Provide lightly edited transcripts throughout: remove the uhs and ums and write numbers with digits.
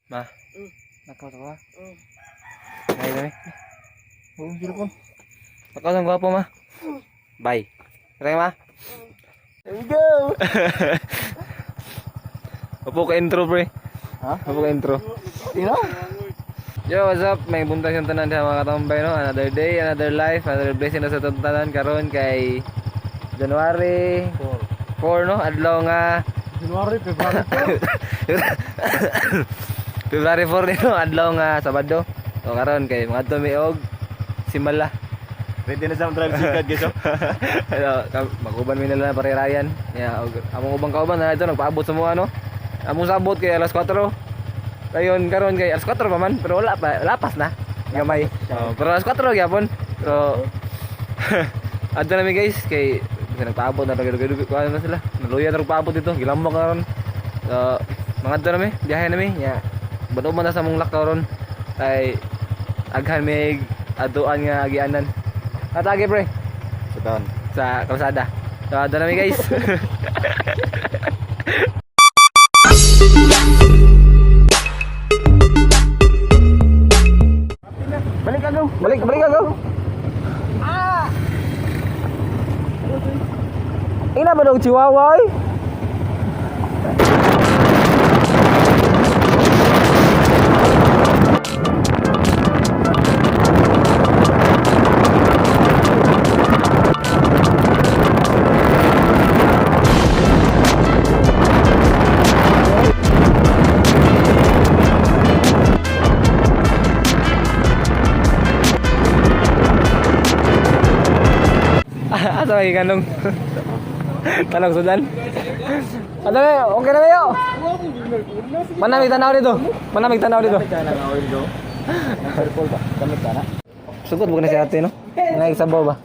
Ma. Nakaw ba? Ay, dami. Oo, cellphone. Nakaw ang gwapo, ma. Bye. Tara, ma. There we go. Opo ka intro, pre. Ha? Opo ka intro. Sino? Yo, what's up? May buntag yung tanan sa mga katambay, no? Another day, another life, another blessing na sa itong tanan karon kay January 4, no? Adlaw nga January, February. February 4 nino, adlaw nga Sabado. So karon kay mga mi og Simala. Ready na sa drive sikad, guys. Oh. Ano, maguban mi nila pare Ryan. Ya, og among ubang kauban na ito nagpaabot sa mga ano. Among sabot kay alas 4. Kayon karon kay alas 4 pa man, pero wala pa, lapas na. Gamay. Oh, pero alas 4 gyapon. Pero adto na mi, guys, kay kasi nagpaabot na dugay kuan na sila. Naluya na paabot dito, gilambok na ron. So, mga adto na mi, biyahe na mi. Ya. Bato man na sa mong lakaw ron. Ay aghan may aduan nga agianan. Atagi, pre, Sa taon. sa kalsada. So, adto na mi, guys. Balik ka, go. Balik, balik ka, go. Ah! Ina ba dong chihuahua eh? Asa lagi kanong? Tanong sudan. Ano na, okay na kayo? Manamig tanaw dito. Manamig tanaw dito. Gamit ka na ng oil, go. Ng purple ba? Gamit ka na. Sugod mo na si ate, no? Mga sabaw ba?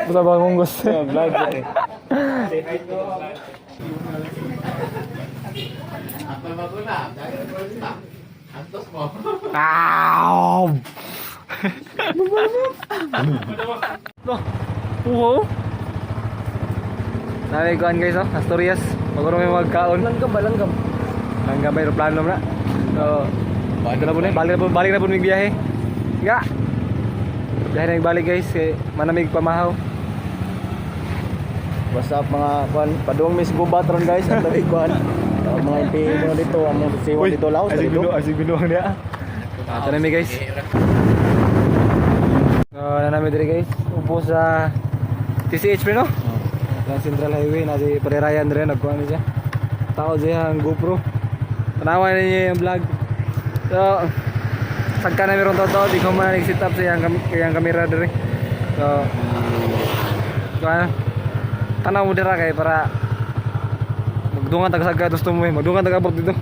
Sabaw munggos. Vlog eh. Ow! No. Uho. Nami kuan, guys, oh, Asturias. Maguro may magkaon. Langgam ba? Langgam. Hanggang may aeroplano na. So, balik na po na, balik na po mig biyahe. Nga. Biyahe na balik, guys, kay manamig pamahaw. What's up, mga kuan? Padung Miss Gubat ron, guys. Ang dami kuan. Mga NPA mo dito, ang mga siwa dito laos dito. Asig binuang niya. Ato na mi, guys. So, na namin diri, guys. Upo sa TCH pre, no? Ang Central Highway na si Pare Ryan diri nagkuha ni siya. Tao siya ang GoPro. Tanawan ninyo yung vlog. So, sagka na meron totoo, di ko man nag-set up sa iyang kamera diri. So, kuha tanaw mo dira kay para magdungan tag sagka gusto mo eh. Magdungan tag abot dito.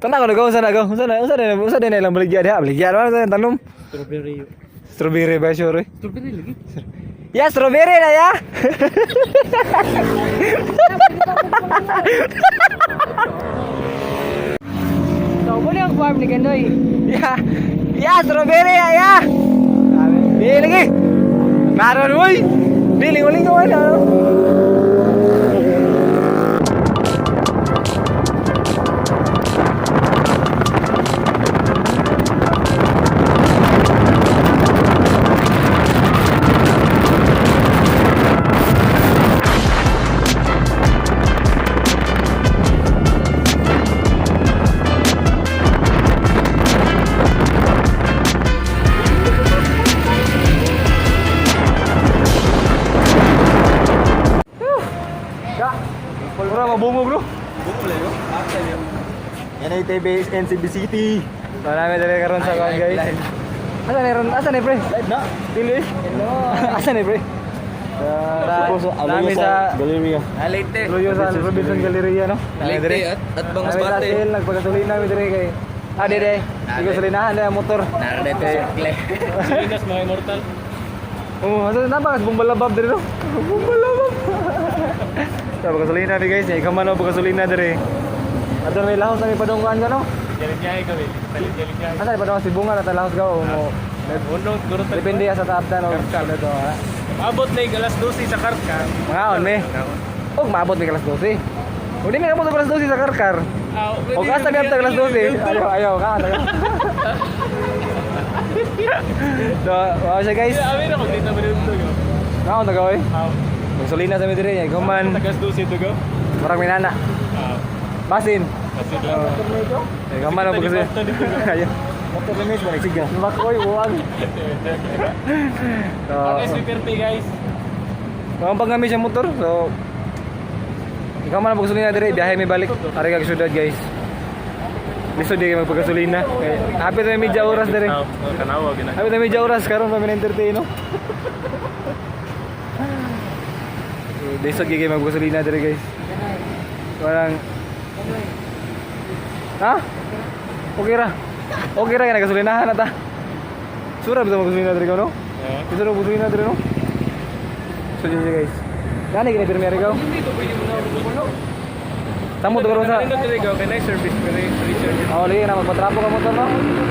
Tanaw ko na unsa na go? Unsa na ilang baligya diha? Baligya naman sa tanom. Strawberry. Strawberry ba sure? Strawberry lagi. Ya, strawberry na ya. So, mo ang farm ni Ganoy. Ya. Ya, strawberry ya ya. Di lagi. Naron boy. Di lingo-lingo ano. Ya. Ora mabungo bro. NATV NCB City. So namin dali karon sa kuan guys. Asa na ron? Asa na pre? Live na. Dili. Asa na pre? Sa Nami sa Galleria. Leyte. Luyo sa Robinson Galleria no. Leyte at Nami sa sale nagpagasolina nami diri kay. Ah, dire. Gasolinahan na motor. Narito circle. Silinas mga immortal. Oo, asa na ba bumbalabab diri no? Bumbalabab. Sa pagasolina ni guys, ikaw man pagasolina diri. Ato may lahos na may padungkuan ka no? Jalan-jalan kami. Jalan-jalan. Asa ni padung sibungan at lahos ka o mo. Uno, guro Depende sa taabdan o dito ha. Abot na yung alas 12 sa karka. Mga on me. Og maabot mi alas 12. Ug di mi abot og alas 12 sa karkar. Ah, Og asa mi abot alas 12. Ayaw, ayaw ka. So, wow siya guys. Amin ako dito ba dito go. Naon na gawin? Ah, Magsulina sa mi diri nya man. tagas 12 to go. Murag may nana. Ah, Basin. kasi lang. Ikaw man ang pagkasin. Ayaw. Motor limits ba nagsiga? Makoy, buwag. So, Ang SPPRP guys. mga pag siya motor. So, ikaw man ang pagkasulina dire, biyahe may balik. Ari kag syudad guys. Lisod di kayo magpagasolina. Kay hapit na media oras dire. Ah, Tanawa gina. Hapit na media oras karon pa mi entertain no. Lisod gyud kayo magpagasolina dire guys. Walang Ha? Okay ra. Okay ra kay nagasolinahan na ta. Sura bitaw maggasolina dire ka no? Eh. Isa ra gasolina dire no? So yun siya, guys. Gani kini pirmi ka. Dito pwede mo na puno. Tamo to karon sa. Nindot diri go kay nice service free free service. Oh, lagi na magpatrapo ka motor no.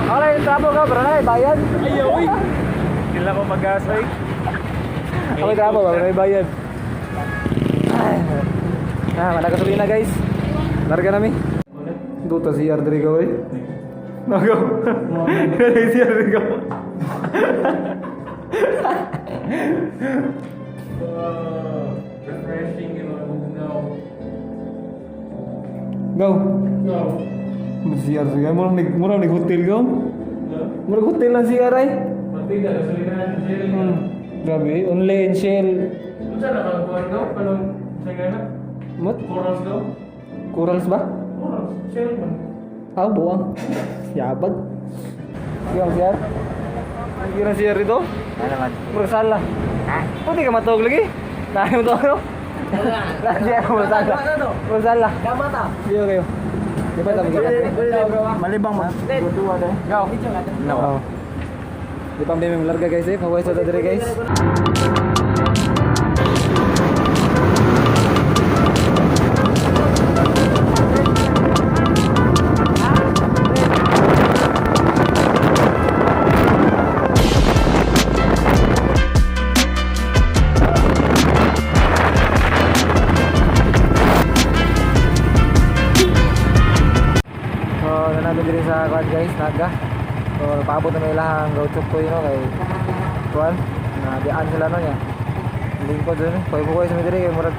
Wala yung trapo ka pero na bayad. Ayaw oy. Dila ko magas oy. Ako trapo ba pero may bayad. Ay. Ah, mana gasolina guys. Larga nami. Duta si CR diri ka oy. Nago. Diri CR diri ka. Refreshing yung mga bugnaw. Go. Go. CR sige murag nig murag nig hotel go. Murag hotel lang CR ay. Matida gasolina Shell. Grabe, only in Shell. Unsa na kang kuan go? Anong sa gana? What? Corals go? Corals ba? Corals. Shell man. Ah, buwang. Yabag. Yung CR. Hindi na CR dito. Ano naman? Murag sala. Pwede ka matawag lagi. Naay mo to ano? Naay siya murag sala. Murag sala. Tama ta. Iyo kayo. Di ba tama kita? Malibang ma. Dua deh. Go. No. Di pa may larga guys eh. Paway sa dere guys. So, nanamin diri sa kuan guys, Naga. So, paabot na may ilahang gauchok ko yun, no, kay kuan na dian sila no niya. Lingkod dun. Koy ko sa diri kay murag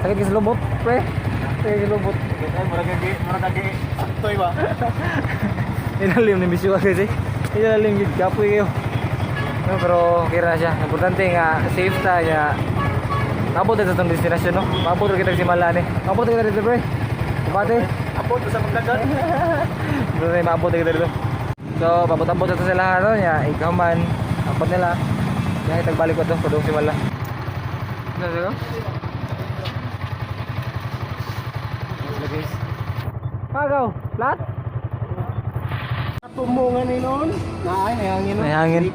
sakit kay sa lubot, pre. Sakit kay lubot. Murag kagi, murag kagi. Toy ba? Ilalim ni visual kasi. Ilalim gid kapoy kayo. No, pero okay ra siya. Importante nga safe ta niya. Maabot na sa itong destinasyon, no? Maabot ra kita sa Simala ni. Maabot ra kita dito, pre. Kumate. Abot sa magdagan. Doon ay maabot na kita dito. So, pabot-abot na to sila ano niya, ikaw man, abot nila. Kaya tagbalik ko to, padung simala. Ano siya? Pagaw, flat? Tumungan ni noon. Naay, may hangin. May hangin.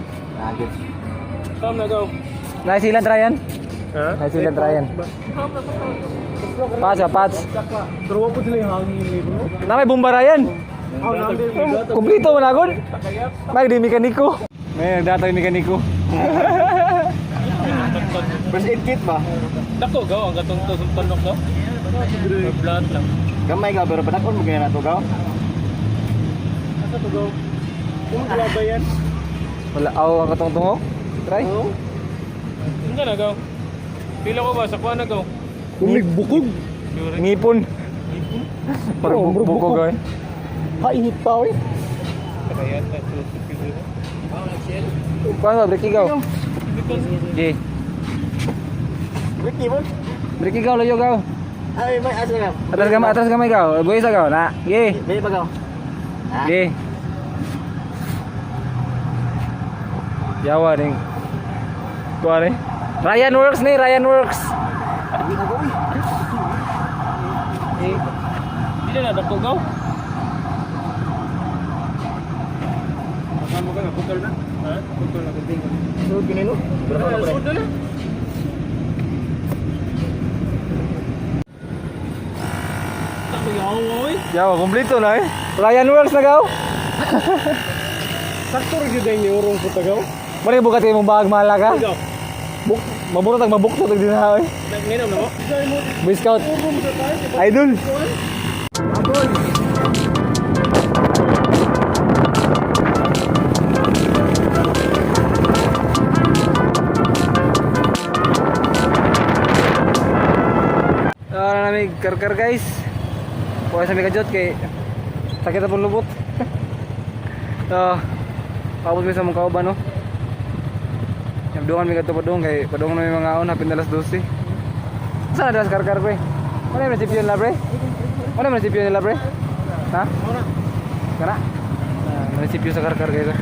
Come na go. Naisilan, Ryan? Ha? Naisilan, Ryan. Pats, pats. Pero po sila yung hangin nito. Na may bomba, Ryan. Oh, Kumplito mo na gud. May di mekaniko. May nagdatag mekaniko. First aid kit ba? Dako gaw ang katong to tunok no. Blunt lang. Gamay ka pero padakon mo ganyan na to gaw. Asa to go? Kung wala ba yan? Wala aw ang katong tungok. Try. Hindi na gaw. Pila ko ba sa kuha na gaw? Kumig bukog. Ngipon. Parang bukog ay. Painit pa oy. Kaya na pilo. Kuan ba break ikaw? Di. Ricky mo. Break ikaw layo gaw. Ay, may asa ka. Atras gamay gaw. Buhi sa gaw na. Gi. May pa gaw. Gi. Yawa ning. Kuan ni. Ryan Works ni, Ryan Works. Hindi na dako gaw. Kasama ka na putol na. Ha? Putol na kunting. So ginino. Sud na. Dako yaw oy. Yawa kompleto na eh. Ryan Works na gaw. Sakto ra gyud ang urong puta gaw. Mari bukat imong bag mahala ka. Gaw. Buk maburo tag mabukto tag dinha oy. Ngayon na mo. Boy Scout. Idol. Ah, na namin karkar guys. Kuha sa may kajot kay sakit na pong lubot. So, paabot mi sa mong kauban no. Nabdungan mi kadto padung kay padung na mi mga aon hapin alas 12. Saan na das karkar pre? Wala man sipyon la pre? Wala man sipyon nila pre? Ha? Kana? Ah, munisipyo sa karkar guys.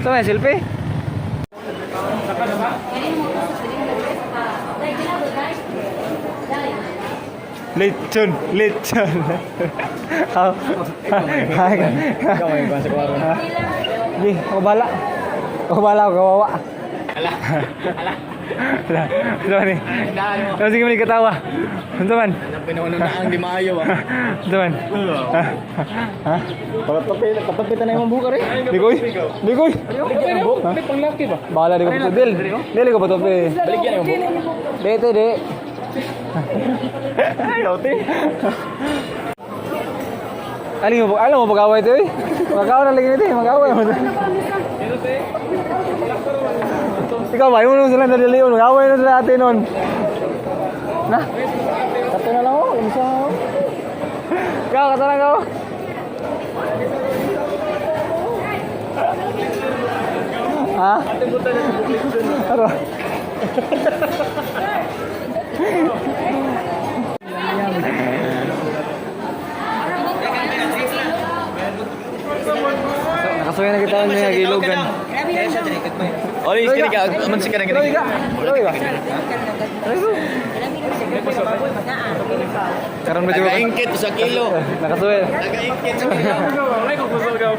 So may selfie? Lechon, lechon. Ah. Hai. Ikaw may kuan sa kuwaron. Di, ako bala. Ako bala, ako kawawa. Ala. Ala. Ano ni? Ano sige man katawa? Ano man? Pinuno na ang di maayo ah. Ano man? Ha? Pagkatapit, pagkatapit na imong buka rin. Di koy. Di koy. Balik ang buhok. May panglaki ba? Bahala di ko patupi. Dil. Dili ko patupi. Baligyan imong buka. Di te di. Ay, ote. Ali mo, alam mo pag-away ito eh. Mag-away na lagi nito eh, mag-away mo. Ikaw ba, yung sila nadali yun, mag-away na sila ate nun. Na? Kato na lang oh, unsa. Oh. Ikaw, kata lang ikaw. Ha? Ano? Nakasuya na kita niya gilugan. Oy, kini ka, man si kanang Tuloy ka. Tuloy ba? Karon ba jud? Nagaingkit sa kilo. Nakasuya. Nagaingkit sa kilo. Wala ko kusog gaw.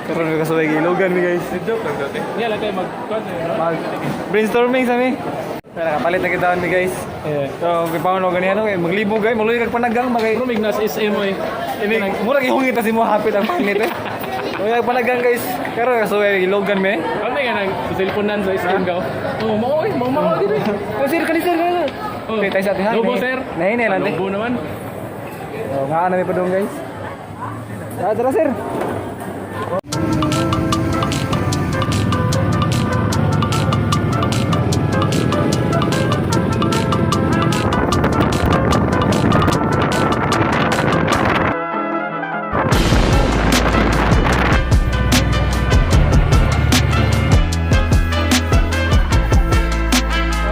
Karon may kasuya gilugan mi guys. Joke lang dati. Niya lang tayo mag Mag brainstorming sa mi. Tara, kapalit na kita ni guys. So, gipaon og ganihan kay maglibo guys, maluy kag panagang magay. Rumig nas SM oy. Ini mura gihungit ta si mo hapit ang panit eh. Maluy kag panagang guys. Karon kasuya gilugan mi. Ano nga nag sa cellphone sa SM gaw. Oh, mao oy, mao mao dili. Oh, sir, kani sir. Kani. Oh. Okay, tayo sa atihan. Lobo sir. Nahinay lang te. Lobo naman. Oh, nga na mi padung guys. Tara, tara sir.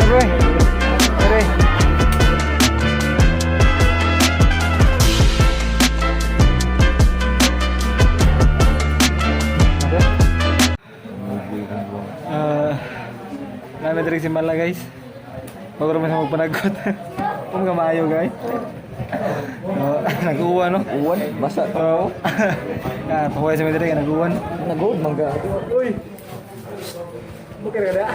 Ay, bro. Pre. Ah, namin diri si Mala guys. Bago naman sa magpanagot. Kung maayo guys. Oh, nag-uwan, no? Uwan, basa. Oo. Ah, pahuway sa mga diri nag-uwan. Nag-hold man ka. Uy. Okay ra ka.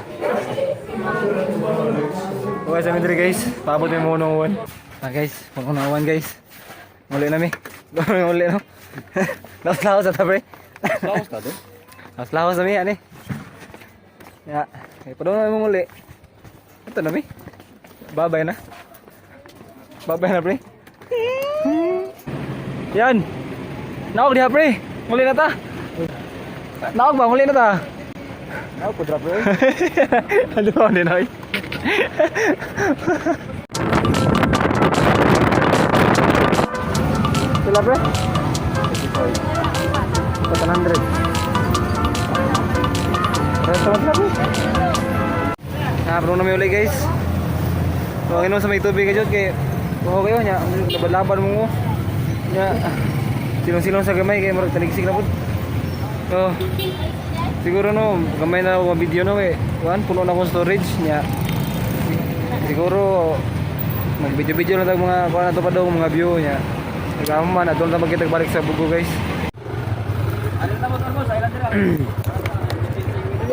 Pahuway sa mga diri, guys. Paabot mi mo ng uwan. Ah guys, puno na uwan, guys. Muli na mi. Muli no. Laos-laos sa tabi. Laos ka do? Laos-laos na mi ani. Ya, kay padung na mo muli. Ito na mi. Babay na. Babay na, pre. Yan. Naog diha, pre. Muli na ta. Naog ba? Muli na ta. Ako ko drop eh. Ano ba din ay? Sila, pre? 700. Resto man sila, pre. Ah, bro na may uli, guys. So, ang inom sa may tubig kayo kay kuha kayo nya, laban-laban mo mo. Nya. Silong-silong sa gamay kay murag taligsik na pud. So, siguro no, gamay na ako video no eh. Kuan, puno na akong storage niya. Siguro mag-video-video lang tag mga kuan na to pa daw mga view niya. Nagamo man adol na magkita balik sa Bugo, guys.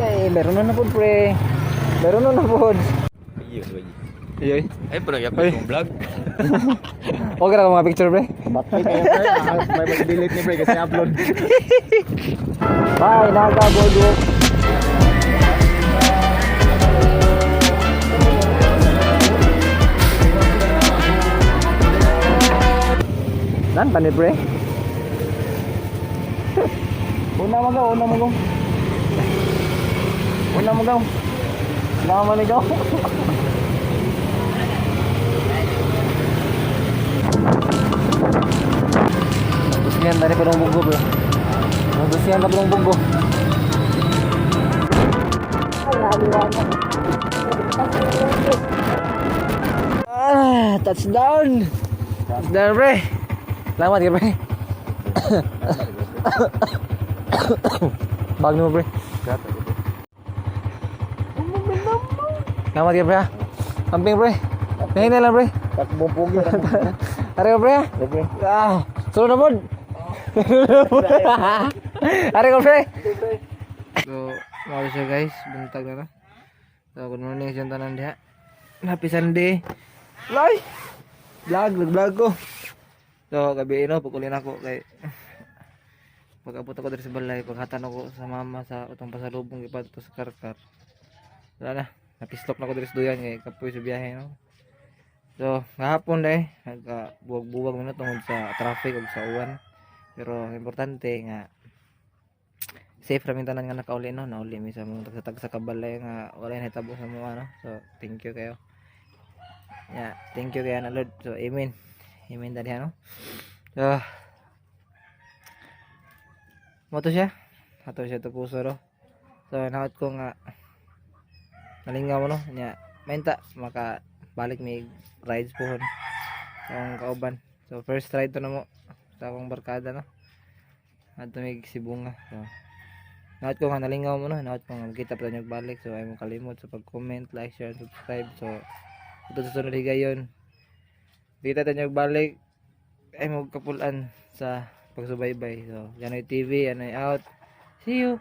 Ay, meron na na po, pre. Meron na na po. Iyoy. Ay, pero Ay. yapit kong vlog. Okay ra ka mga picture, pre. Batay kayo pre. Ah, may mag-delete ni pre kasi upload. Bye, Naga Boardwalk. Nan pa ni pre? Una mo gaw, una mo gaw. Una mo gaw. Nama ni gaw. Gusto tani pa ng bunggo, bro. Gusto yan pa ng bunggo. Ah, touchdown. Touchdown, pre. Salamat ka, pre. Bag mo, pre. Salamat ka, pre. Ah. Amping, pre. Nahinay lang, pre. Takbong pugi. Ari ko, pre. Ah. Pre. Ah, sunod na pod. Ari ko, pre. So, mga siya, guys, buntag na na. So, good morning sa tanan diha. Happy Sunday. Lay! Vlog, vlog ko. So, gabi no, pagkulin ako kay pag-abot ako diri sa balay, paghatan ako sa mama sa utong pasalubong gipadto sa karkar. Wala na, napislok na ako diri sa duyan kay kapoy sa biyahe no. So, kahapon dai, nagkabuwag-buwag man na tungod sa traffic ug sa uwan. Pero importante nga safe ra mi tanan nga nakauli no, nauli mi sa mong tagsa-tagsa ka balay nga wala nahitabo sa mga no. So, thank you kayo. Yeah, thank you kayo na Lord. So, amen. Amen dali no. So, mo to siya. Ato siya to puso ro. So, naot ko nga nalingaw mo no. Nya, mainta maka balik may rides pohon sa akong kauban. So first ride to na mo sa akong barkada no. Adto may Sibonga. So naot ko nga nalingaw mo no, naot ko nga makita pa ninyo balik. So ay mo kalimot sa pag-comment, like, share, and subscribe. So ito sa sunod higayon. Kita tayo balik ay mo kapulan sa pagsubaybay. So Ganoy TV, Ganoy out. See you.